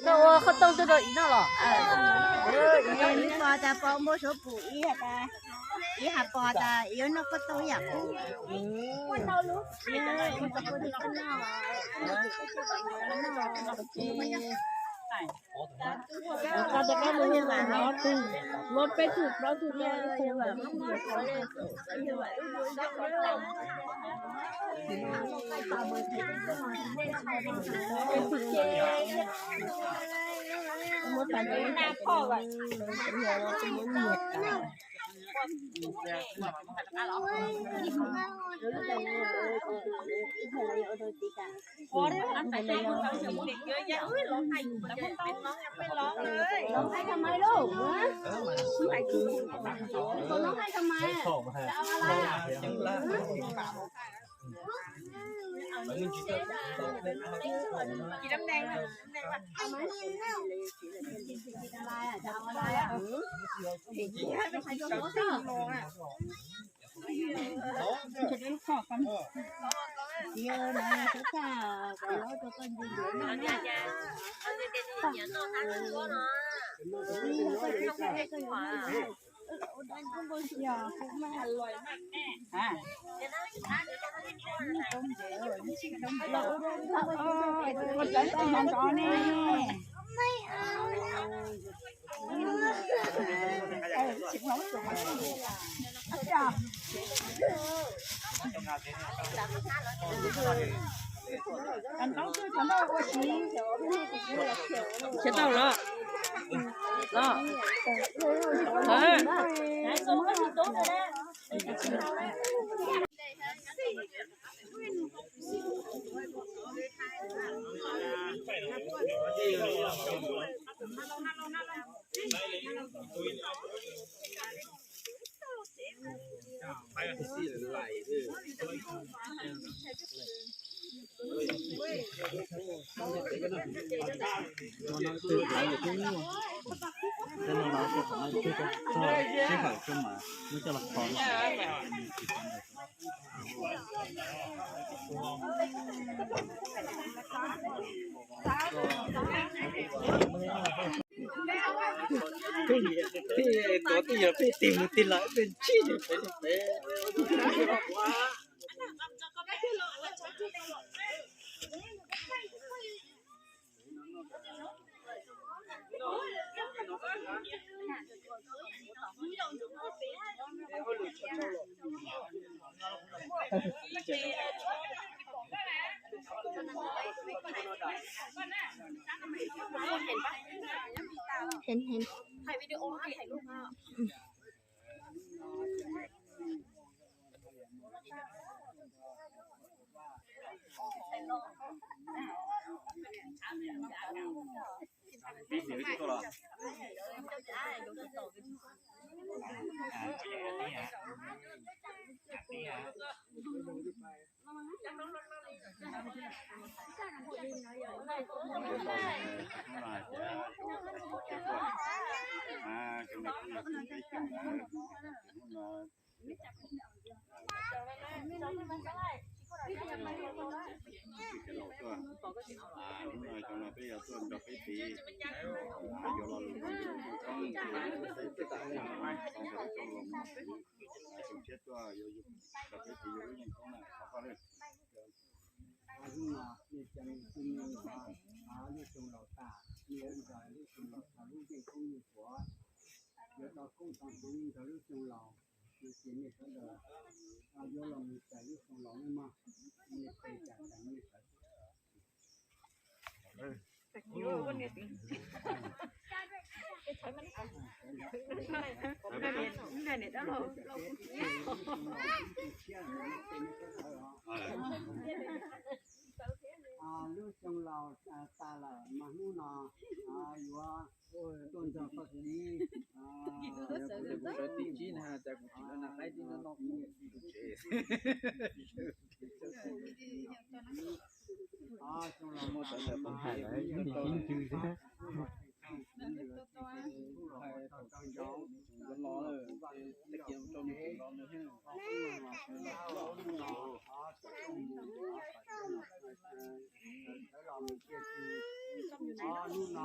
Koj ua qhob tooj tuaj rau ib no los? Ib pog tas pog muab suav pum ib tas, ib has pog tas yuav noj qhob tooj ib yam pub. Koj tes koj mus hnov tus, muab peb tug plaub tug. Tsis tau los los. Peb tuav twj ywm peb tig mus tig los peb ntsib peb peb. Hes hes. Hnub no cov no peb yog tuaj nrog peb txiv yuav lo lus koob, txog lub xyoo los mus, xyoo tshiab tuaj yuav nrog peb txiv yuav lub yeeb koob na, thov koj lawm. Hnub no nej cov me tub me nyuam, lub xyoo laus tas, nej yuav nrog lub xyoo laus txog lub yeeb koob yeeb puav, yuav tau koob tau hmoov nrog lub xyoo laus, ces nej sawv daws yuav los mus txais lub xyoo laus nawb mog. Nej pe cas tas nej sawv. Lub xyoo laus tas lawm mas hnub no yuav tuaj nrog koj txiv. Kuv sawv tim tsib na, cas kuv tsis lawv nag qaib tib no no kuv tsev. Xyoo laus tas lawm mas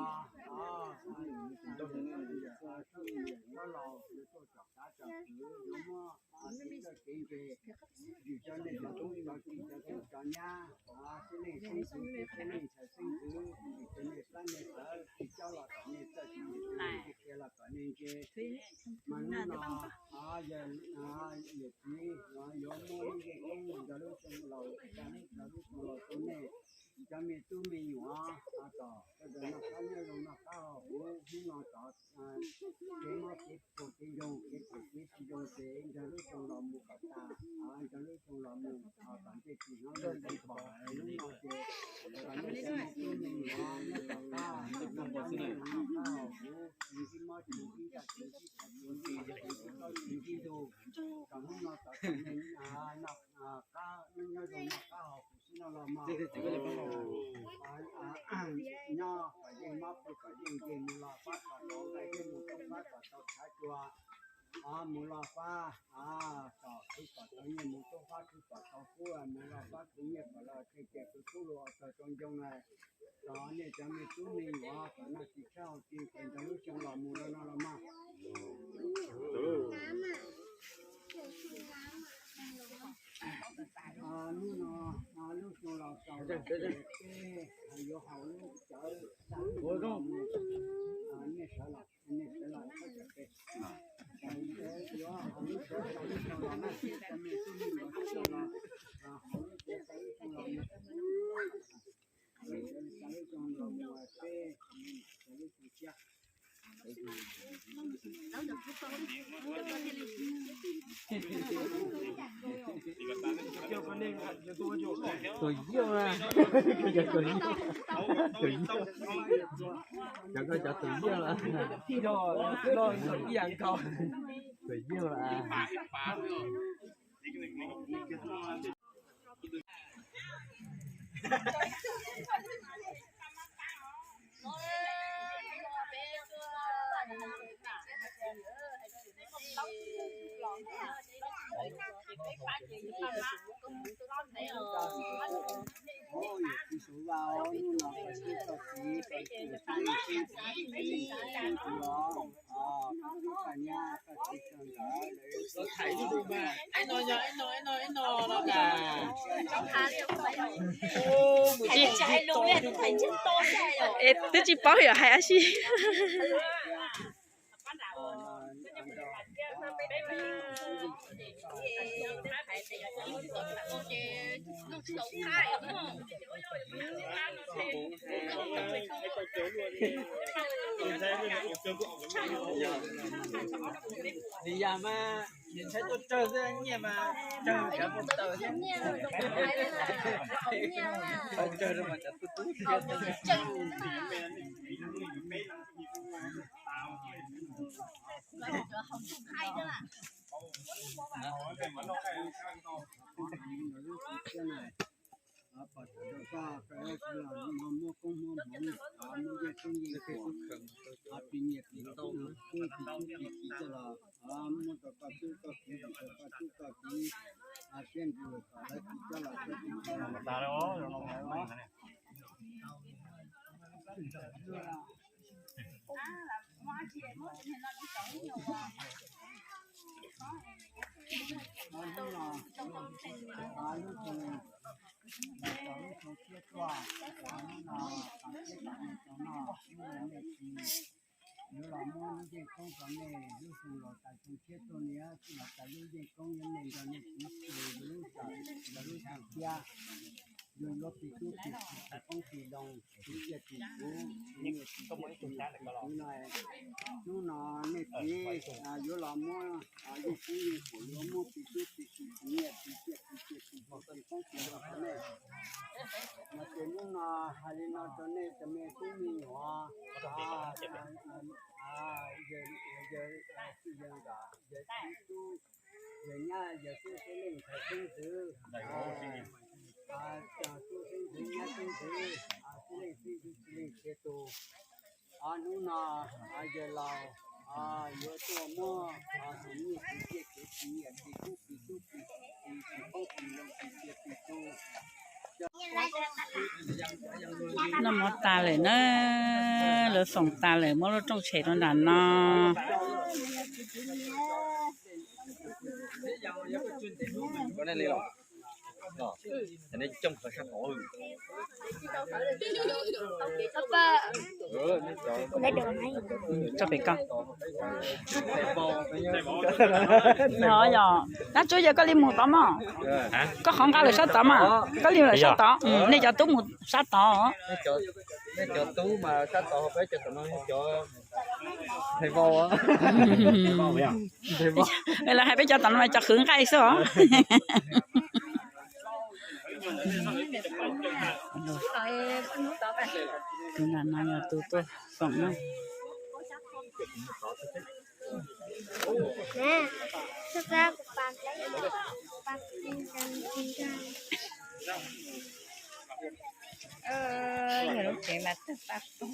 hnub no laus yuav tuaj tsom kav tsom kwm, yuav muab kev txawj kev ntse, yus cov neej cov tub cov txiv cov tub cov nyab, xeeb leej xeeb ntxwv, xeeb leej ntxhais xeeb ntxwv, yus cov neej plab neej tawv, tsis cob los kom nej txawj, tsis qhia los kom nej ntse. Mas hnub no yawm txiv yuav muab lub yeeb koob nrog lub xyoo laus, nrog lub xyoo laus rau nej cov me tub me nyuam, kom sawv daws noj qab nyob zoo noj qab haus huv, hnub no tod kev mob kev phuaj kev zoo kev phem kev tsis zoo ces nrog lub xyoo los mus kom tas, nrog lub xyoo los mus kom ntsej tsis hnov lub nqi pom, hnub no ces kom nej cov me tub me nyuam nyob tom qab noj qab nyob zoo noj qab haus huv, tsis ntsib mob tsis ntsib ntsaj tsis ntsib tshav tsis ntsib khav tsis ntsib koj tsis ntsib ntug, kom hnub no tod kom nej noj qab nyob zoo noj qab haus huv xwb no los mog. Nyob kom yeej mob pw kom yeej nkeeg mus los pab kom tau nqaij thiab mus toob pab kom tau tshav cua, mus los pab kom khwv kom tau nyiaj mus toob pab khwv kom tau kub mus los pab khwv nyiaj kom los khwv ces khwv kub los txog rau ncoo na. Tod nej cov me tub me nyuam kom noj tsis tshaib haus tsis nkeeg nrog lub xyoo los mus no los mog. Hnub no lub xyoo laus txaus lawm, peb yuav haus lub cawv, nej sawv los, nej sawv los, yuav haus lub cawv txaus lub xyoo laus na, cov me tub me nyuam sawv los, haus lub cawv txaus lub xyoo laus na. Tus yiaj na, tus yiaj, cov ko cov tus yiaj na, ib yam nkaus, tus yiaj na. Es twb tsis paub yog hais dab tsi. Vim yam mas nyiaj mas tsawg cov mus taws thiab, tsawg rau mas cov tub tub thiab. Pom tawm rau koj, koj muaj koob muaj hmoov, muaj yeej koob yeej kuam, pis nyiam pis tub, pis tub pis kiv coj los muab rau koj tub koj kiv, koj tub koj kiv, siab ntsws kom lawv kiv coj los rau pis tub. Yuav los muab lub ncej koob rau nej, lub xyoo los tas xyoo tshiab tuaj, nej los tas lub ncej koob, yog nej nrog nej txiv, yog lub xyoo tshiab, yog yuav pis tub pis kiv, pis qoob pis loo, pis ciaj pis tub, pis nyiaj pis txiaj pis tub no. Hnub no nej txiv yuav los muab yeej koob yeej kuam, yuav muab pis tub pis kiv, pis nyiaj pis txiaj pis txiaj pis tub, pis qoob pis loo rau nej. Mas ces hnub no hais li no rau nej cov me tub me nyuam, yawg, yawg, yawg tub, yawg nyab, yawg tub xib leej ntxhais xeeb ntxwv, tub xeeb ntxwv nyab xeeb ntxwv, xib leej xib ntxwv tsis leej txiv tus. Hnub no yawg laus yuav tuaj muab tus nyiaj tus txiaj kev pis nyiaj pis kub pis tub pis pis poob pis loo pis txiaj pis tub. Noj mov tas lawm na, lawv foom tas lawm, muab lub rooj tshem rau nram no. Tso pem ko. Yog, yog, nab tsub yog koj li mus tod mog. Koj qhov nqa lawm sab tod mas, koj li lawm sab tod, nej cov tub mus sab tod. Lawv hais peb cov tom no mas cov khwv nqaij xwb os. Tus nram no yog tus tuaj foom na. Yog lub tsev mas twb pab pog.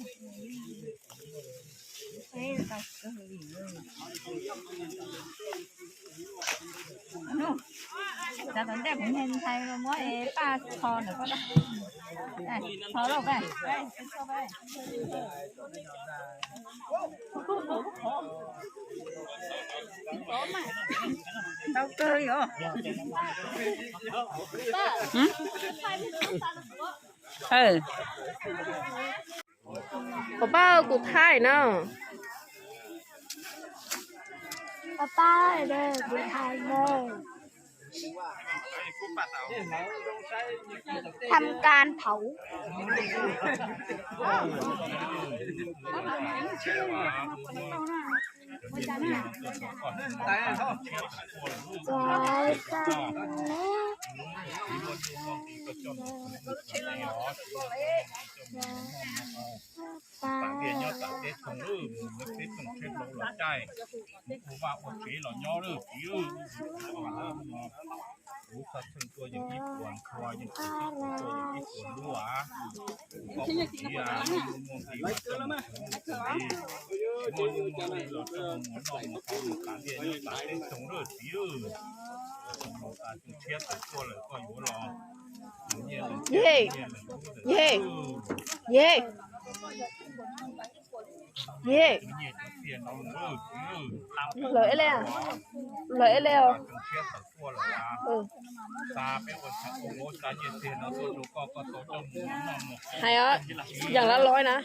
Cov tom ntej kuv niag ntxhais muab es paj tho ntawm koj, tho lauj paj. Ntau kawg li os. Kuv pab kuv thaij no. Kuv pab kuv thaij no. Tham kan thaum. Tam vias nyob tam teb tsoog lawm, mus ua teb tsoog tsheb hlau los caij, mus ua vaj ua tsev los nyob lawm txiv. Kuv xa txheej tuaj yeej ib puas ntxhua, yeej xa txheej tuaj yeej ib puas luaj. Koj ua txiv muaj nqis mas koj mus txog mus txog li, muaj nuj muaj nqis los koj mus noj mus haus, tam vias nyob tam teb tsoog lawm txiv. Tsoog los tas tsoog tshiab tawm tuaj lawm koj yuav los. Yej, yej, yej, yej. Lawv ib le, lawv ib le os. Hais os, yam lawv lov na.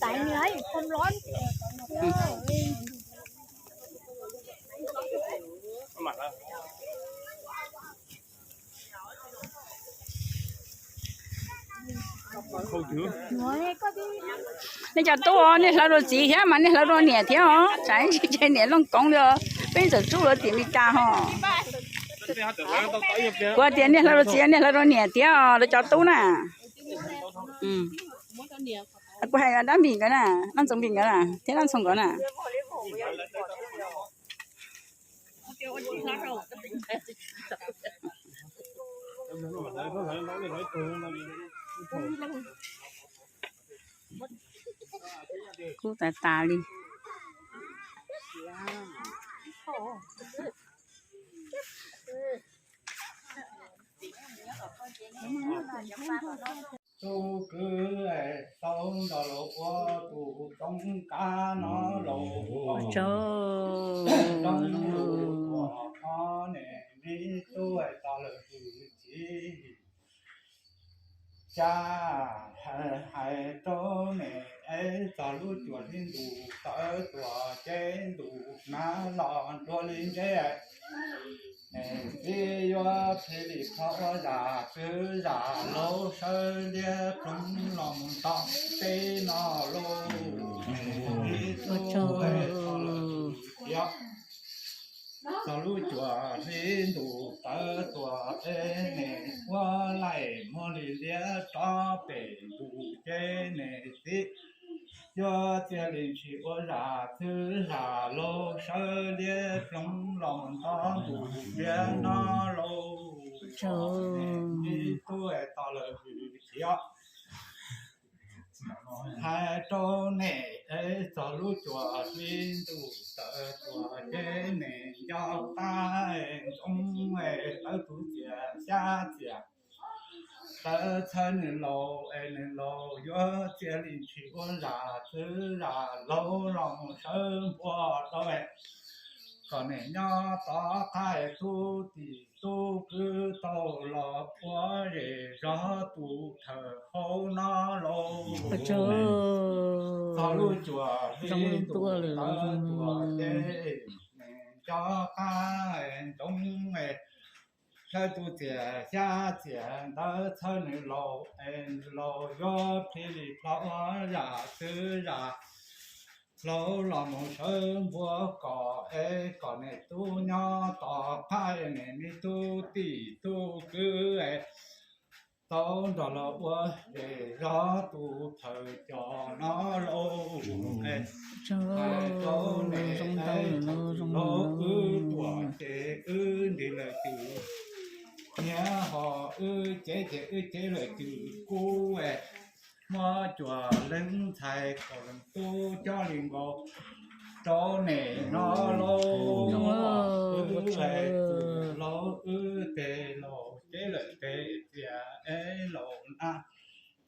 Tais nws ib khom los. Nej cov tub, nej hlawv rau txiv thiab mas nej hlawv rau niam thiab os, tsam ib ntsis ces niam looj koov li os. Peb txawm tsub lawv tim Meskas ho. Kuv tias nej hlawv rau txiv, nej hlawv rau niam thiab os, lawv cov tub na. Kuv hais Dab Npis nkawd na, Naj Ntxoov Npis nkawd na, thiab Naj Ntxoov nkawd na. Kub tas tas li. Tub kwv tau nrog lawv ua tus txoov kab no los, txoov lus tuam no ne, me tub tau lawm hwj chim. Xyab hais rau ne, es txog lub cuaj hli ntuj tawv tuaj ces ntuj nag los nruab li ntses. Niam txiv yuav phij li plho ua zaj txwv zaj laug sawv liab ploog los mus tom teb no lauj. Txog lub cuaj hli ntuj tawv tuaj es niam ua laim muag li liab rov pem ntuj ces niam txiv yuav txia li ntshis ua zaj txwv zaj laug sawv liab ploog los ntov ntuj liab no lauj. Tub tau lawm hwj chim. Hais rau niam, es txog lub cuaj hli ntuj tawv tuaj ces niam nco qab ntsoov tawv tus txiaj xyab txiaj tawv txhawb nws laus es nws laus yuav txia li ntshis ua zaj txwv zaj laug los mus sawv npua rau. Kom niam nyob tom qab tub tij tub kwv tau los ua zej zog tus thawj hauv no lauj. Txog lub cuaj hli ntuj tawv tuaj ces niam nco qab ntsoov txhawb tus txiaj xyab txiaj ntawd txhawb nws laus es nws laus yuav phij li plho zaj txwv zaj laug los mus sawv npua kom es kom niam tub nyob tom qab niam me tub tij tub kwv es tau nrog los ua zej zog tus thawj coj no lauj. Hais rau niam, laus wb tuaj ces wb nrig lawm cwj, niam ho wb cev ces wb cev lawm cwj kub es muab cuaj leeg ntxhais kaum leej tub coj li nkaus rau niam no lauj. Wb hais txwv laus wb tes laus cev lawm tes txiaj es laus na,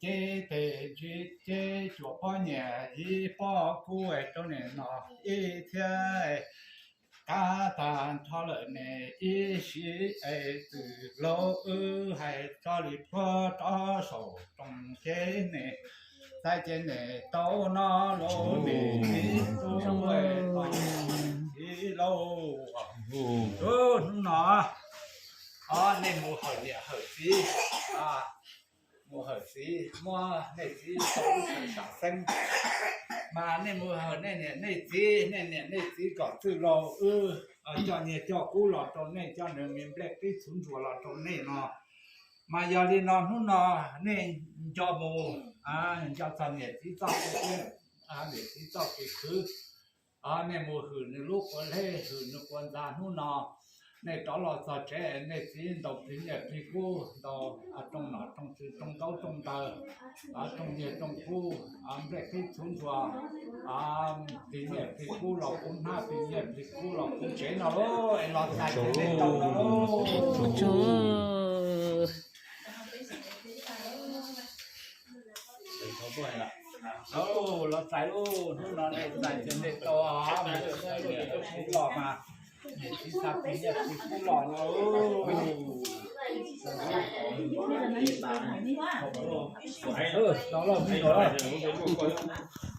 cev tes ntsis cev cuaj pob nyiaj yim pob kub es rau niam no ib thiab. Qab tag nrho lawm ne ib sim es txwv laus wb hais tso li plhuav rov saum rooj ces ne, txais ces ne tau no lauj ne, ib tug tau ib lauj. Hnub no nej mus hawm niam hawm txiv, mus hawm txiv muab nej txiv tau lub chaw sam xeeb, mas nej mus hawm nej niam nej txiv, nej niam nej txiv kom txwj laus wb coj nyiaj coj kub los rau nej, coj nws me nplej qib txhuv ntsuag los rau nej no. Mas yog li no hnub no nej nco mus, nco txog niam txiv txoj kev, niam txiv txoj kev khwv, nej mus hwm nws lub quas lej hwm nws quas ntxa hnub no, nej rov los txog tsev nej txiv ntaus plig nyiaj plig kub, ntaus rooj nom rooj tswv rooj ntaub rooj ntawv, rooj nyiaj rooj kub, nplej qib txhuv ntsuag, plig nyiaj plig kub los kuv hnab, plig nyiaj plig kub los kuv tsev no lauj. Es los txais ces nej tau no lauj. Los txais lauj, hnub no nej txais ces nej tau, mus hawm niam hawm txiv los mas Tsis xav tiv nyiaj tsis pub los no. Los los, los los.